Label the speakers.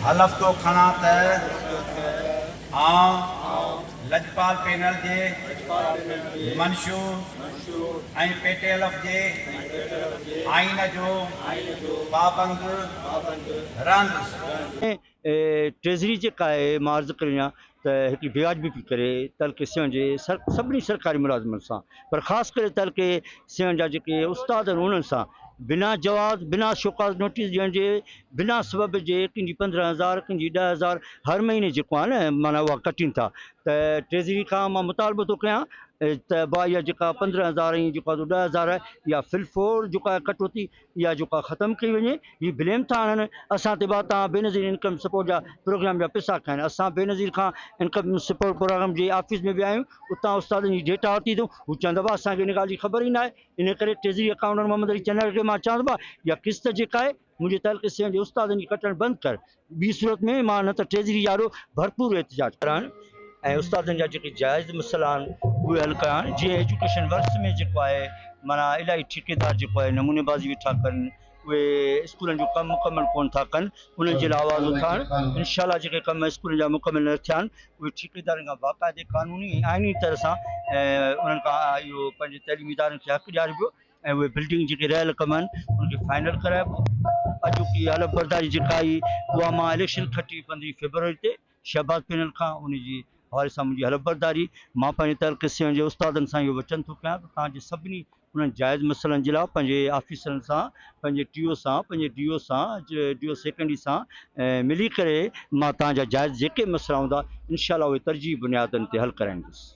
Speaker 1: حلف ٿو کڻان ته آئون لڄپال پينل جي منشور ۽ پي ٽي ايل ايف جي آئين جو پابند رهندس.
Speaker 2: ٽريزري جيڪا آهي مان عرض ڪريان ته هڪڙي بيواجبي پئي ڪري تعلقي سيوهڻ جي سڀني سرڪاري ملازمن سان پر خاص ڪري تعلقي سيوهڻ جا جيڪي استاد آهن انهن سان بنا جواز بنا شوڪاز نوٽيس ڏيڻ جي بنا سبب جي ڪنهن جي 15 هزار ڪنهن جي 10 هزار هر مهيني جيڪو آهي نه معنيٰ اها ڪٽين ٿا ته ٽريزري کان مان مطالبو ٿو ڪيان ته با اها جيڪا 15 هزار ۽ جيڪو 10 هزار آهي اها فل فور جيڪا ڪٽوتي اها جيڪا ختم ڪئي وڃي، هي بليم ٿا هڻن اسان تي با توهان بينظير انڪم سپورٽ جا پروگرام جا پئسا کائن، اسان بينظير کان انڪم سپورٽ پروگرام جي آفيس ۾ ويا آهيون اتان استادن جي ڊيٽا ورتي اٿئون، هو چون ٿا با اسان کي ان ڳالهه جي خبر ئي ناهي، ان ڪري ٽريزري اڪائونٽنٽ محمد علي چنڙ کي مان چوان ٿو با اها قسط جيڪا آهي منهنجي تعلقي سيوهڻ جي استادن جي ڪٽڻ بند ڪر، ٻي صورت ۾ مان نه ته ٽريزري جي آڏو ڀرپور احتجاج ڪران ۽ استادن جا جيڪي جائز مسئلا آهن اهي حل ڪران جيئن ايجوڪيشن ورڪس ۾ جيڪو آهي معنيٰ الاهي ٺيڪيدار جيڪو آهي نموني بازي ويٺا ڪن اهي اسڪولن جو ڪم مڪمل ڪون ٿا ڪن انهن جي لاء آواز اٿارڻ انشاء الله جيڪي ڪم اسڪولن جا مڪمل نه ٿيا آهن اهي ٺيڪيدارن کان باقاعدي قانوني ۽ آئيني طرح سان انهن کان اهو پنهنجي تعليمي ادارن کي حق ڏياربو ۽ اهي بلڊنگ جيڪي رهيل ڪم آهن ان کي فائنل ڪرائبو. اڄوڪي حلف برداري جيڪا آئي اها مان اليڪشن کٽي 15 فيبروري تي شهباز پينل کان ان جي حوالي سان منهنجي حلف برداري مان پنهنجي تعلقي سيوهڻ جي استادن سان اهو وچن ٿو ڪيان ته توهان جي سڀني انهن جائز مسئلن جي لاء پنهنجي آفيسرن سان پنهنجي ٽي او سان پنهنجي ڊي او سان ڊي او سيڪنڊري سان ملي ڪري مان توهان جا جائز جيڪي مسئلا هوندا انشاء الله اهي ترجيحي بنيادن تي حل ڪرائيندس.